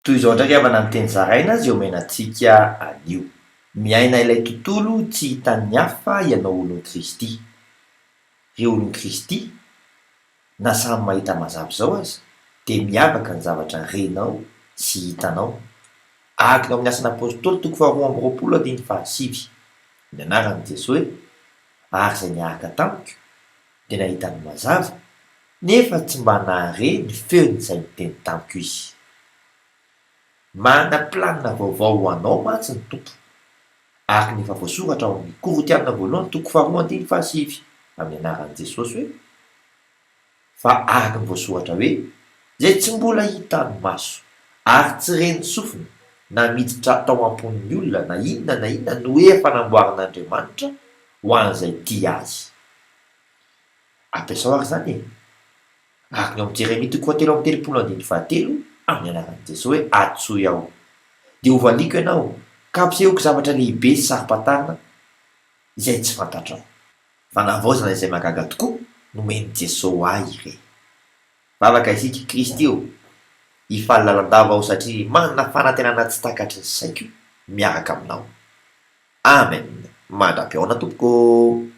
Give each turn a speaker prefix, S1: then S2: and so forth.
S1: Toy izao indray ry havana ny teny zaraina izay omena antsika anio. Miaina ilay tontolo tsy hitan'ny hafa ianao olon'i Kristy. Ry olon'i Kristy, na samy mahita mazava izao aza, dia miavaka ny zavatra renao sy hitanao. Araka ny ao amin'ny Asan'ny Apostoly toko faharoa amby roapolo andininy fahasivy. Ny anaran'i Jesoa hoe, Ary izay niaraka tamiko dia nahita ny mazava, Nefa tsy mba nahare ny feon'izay niteny tamiko izy. Manana planina vaovao ho anao mantsy ny Tompo, araka ny efa voasoratra ao amin'ny Korintiana voalohany toko faharoa andininy fahasivy, amin'ny anaran'i Jesosy hoe, Fa araka ny voasoratra hoe, Izay tsy mbola hitan'ny maso, ary tsy ren'ny sofina, na miditra tao am-pon'ny olona na inona na inona no efa namboarin'Andriamanitra ho an'izay tia Azy. Ampiasao ary izany e! Araka ny ao amin'ny Jeremia toko fahatelo amby telopolo andininy fahatelo, amin'ny anaran'i Jesoa hoe antsoy aho, dia hovaliako ianao, ka hampisehoko zavatra lehibe sy saro-pantarina izay tsy fantatrao. Fanavaozana izay mahagaga tokoa nomen'i Jesoa ahy re! Vavaka isika, Kristy ô! Hifaly lalandava aho satria manana fanantenana tsy takatry ny saiko miaraka aminao. Amen! Mandra-pihaona tompoko ô!